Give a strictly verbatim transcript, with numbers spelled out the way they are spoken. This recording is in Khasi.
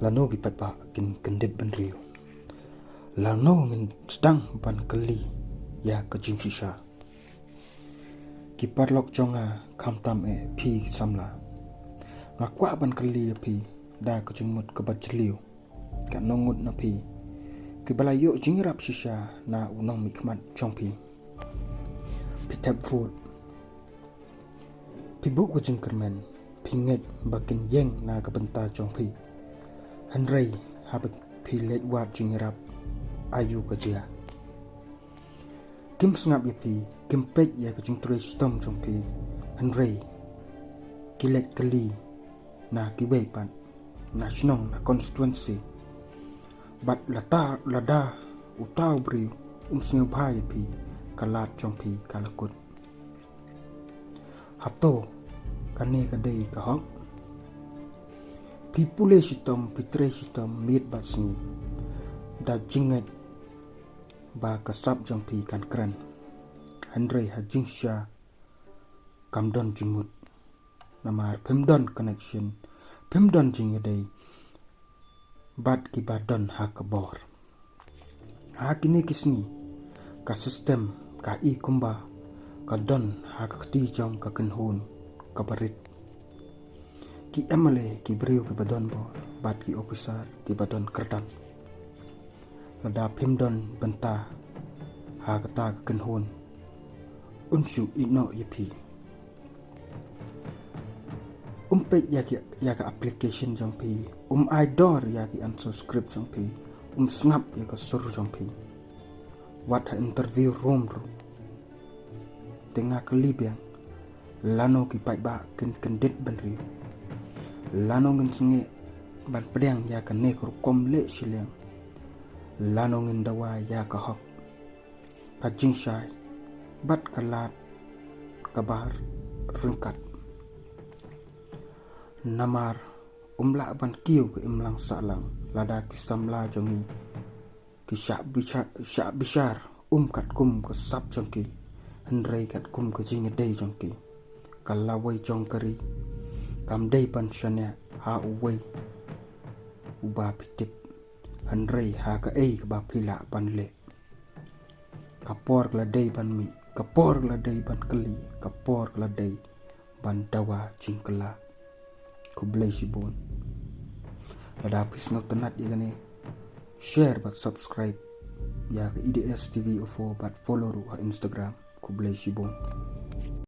Lano ki paidbah kin kyndit bynriew? Lano ngin sdang ban kylli ïa ka jingshisha? Ki paralok jong nga, khamtam eh phi ki samla, nga kwah ban kylli ïa phi da ka jingmut kaba jylliew. Katno ngut na phi kiba la ïoh jingïarap shisha na u nongmihkhmat jong phi? Phi thep vote, phi buh ka jingkyrmen, phi ngeit ba kin ïeng na ka bynta jong phi. Hynrei haba phi leit wad jingïarap, aïu ka jia? Kim sngap ïa phi, kim peit ïa ka jingtrei shitom jong phi. Hynrei ki leit kylli na kiwei pat, na shnong, na constituency. Bad lada, lada uta u briew um sngewbha ïa phi, ka lad jong phi ka la kut. Hato kane ka dei ka hok? Phi pule shitom, phi trei shitom miet bad sngi da jingngeit ba ka sap jong phi kan kren. Hynrei ha jingshisha kam don jingmut. Namar phim don connection, phim don jingïadei bad kiba don ha ka bor. Ha kine ki sngi ka system ka i kumba ka don ha ka kti jong ka kynhun kaba rit. Ki M L A, ki briew kiba don bor bad ki officer kiba don kyrdan. Lada phim don bynta ha kata ka kynhun, un shu ïehnoh ïa phi. Um peit ïa ki, ïa ka application jong phi, um ai dor ïa ki answer script jong phi, um sngap ïa ka sur jong phi. Wat ha interview room ruh. Te nga kylli biang, lano ki paidbah kin kyndit bynriew? Lano ngin sngewbha ban pdiang ïa kane ka rukom leh shiliang? Lano ngin dawa ïa ka hok, ka jingshai bad ka lad kaba ryngkat? Namar um lah ban kiew ka imlang sahlang lada ki samla jong ngi ki shah bishar, shah bishar um katkum ka sap jong ki, hynrei katkum ka jingïadei jong ki. Ka lawei jong ka ri kam dei ban shaniah ha uwei uba phi tip, hynrei ha kaei kaba phi lah ban leh. Ka por ka la dei ban mih, ka por ka la dei ban kylli, ka por ka la dei ban dawa jingkylla. Khublei shibun. Lada phi sngewtynnat ïa kane, share bad subscribe ïa ka E D S T V O four bad follow ruh ha Instagram. Khublei shibun.